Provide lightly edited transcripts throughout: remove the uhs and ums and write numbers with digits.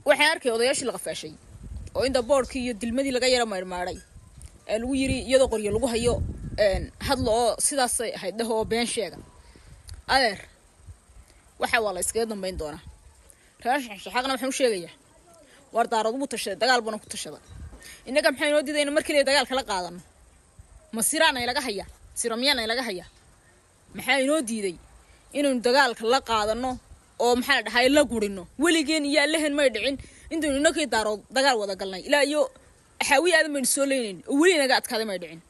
Waxaan arkay odayaashii la qafaashay oo inta boodhkii iyo dilmadii laga yara maydhmaadhay ee lagu yiri iyadoo qoryo lagu hayo hadla oo sidaasay ahayd dheh oo been sheega. Adeer, waxa waa la iskaga dambayn doonaa. Reer Shaxaaqna waxaan u sheegayaa, war Daarood wuu tashaday, dagaal buuna ku tashaday. Innaga maxay inoo diidayna mar keliya dagaal kala qaadano? Ma siraan ay laga hayaa? Siramyaan ay laga hayaa? Maxaa inoo diiday inaynu dagaalka la qaadano oo maxaa la dhahay la gurino? Weligeen iyo allahen may dhicin intaynu innakii Daarood dagaal wada galnay ilaa iyo xaawi aadan baynu soo leynayn oo weli inaga adkaaday may dhicin.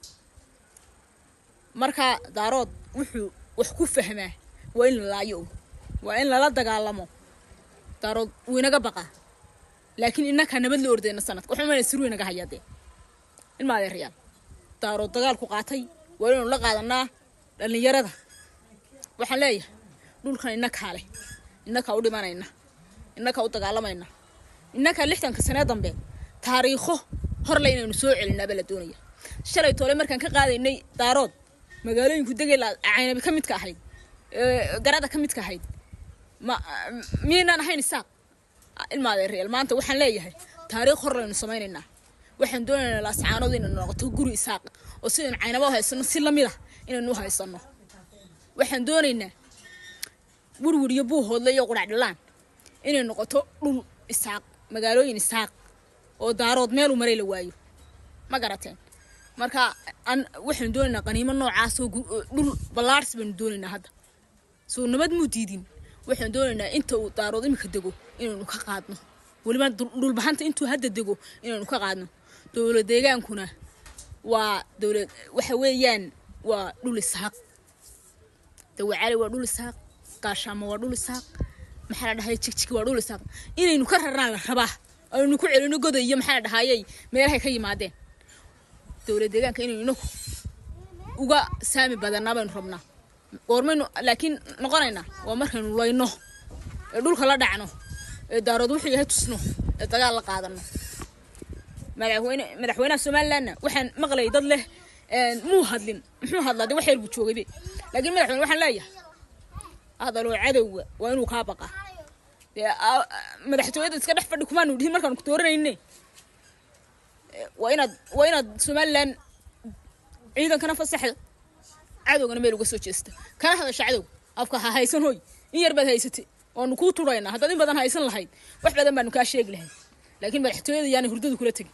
Marka Daarood wuxuu wax ku fahmaa waa in la laayo, waa in lala dagaalamo. Daarood wuu inaga baqaa, laakiin innakaa nabad la ordayna sanadka waxu mayna siru inaga hayaa. Dee ilma adeerayaal, Daarood dagaalku qaatay waa inaynu la qaadanaa. Dhallinyarada waxaan leeyahay, dhulkan innakaa leh, innakaa u dhimanayna, innakaa u dagaalamayna, innakaa 60-ka sanee dambe taariikho horle inaynu soo celinaaba la doonaya. Shalay toole markaan ka qaadaynay Daarood magaalooyinku degay Caynabi ka midka ahayd, Garada ka midka ahayd, ma miyaynaan ahayn Isaaq? Ilma adeerayaal, maanta waxaan leeyahay taariikh hor laynu samaynaynaa. Waxaan doonaynaa Laascaanood inaynu noqoto guri Isaaq oo sidaynu Caynaba u haysano si lamid ah inaynu u haysano. Waxaan doonaynaa Werwer iyo Buuhoodle iyo Qudhac Dhalaan inay noqoto dhul Isaaq, magaalooyin Isaaq oo Daarood meeluu maray la waayo. Ma garateen? Marka waxaynu doonaynaa qaniimo noocaas oo dhul ballaarsi baynu doonaynaa hadda. Soo nabad muu diidin? Waxaan doonaynaa inta uu Daarood imika dego inaynu ka qaadno, weliba Dhulbahanta intuu hadda dego inaynu ka qaadno. Dowlad deegaankuna waa dowlad, waxa weeyaan waa dhul Isaaq. Dawacali waa dhul Isaaq, Gaashaamo waa dhul Isaaq, maxaa la dhahay, Jigjig waa dhul Isaaq. Inaynu ka rarnaan la rabaa, aynu ku celino goda iyo maxaa la dhahayay meelahay ka yimaadeen. Dowlad deegaanka inaynu inagu uga saami badanaa baynu rabnaa. Goormaynu laakiin noqonaynaa? Waa markaynu layno ee dhulka la dhacno ee Daarood wuxuu yahay tusno ee dagaal la qaadano. Madaxweynaha Somalilandna waxaan maqlayay dad leh muu hadlin. Muxuu hadlaa? Dee wax yar buu joogaybe. Laakiin madaxweyne waxaan leeyahay, hadaloo cadowga waa inuu kaa baqaa. Dee madaxtooyada iska dhex fadhi kumaanu dhihin markaanu ku dooranayne. Waa inaad Somaliland ciidankana fasaxda, cadowgana meel uga soo jeesta, kana hadasha cadowga. Afka ha haysan hoy, in yar baad haysatay, waanu kuu turaynaa. Haddaad in badan haysan lahayd, wax badan baanu kaa sheegi lahayd. Laakiin madaxtooyada yaana hurdadu kula tegin.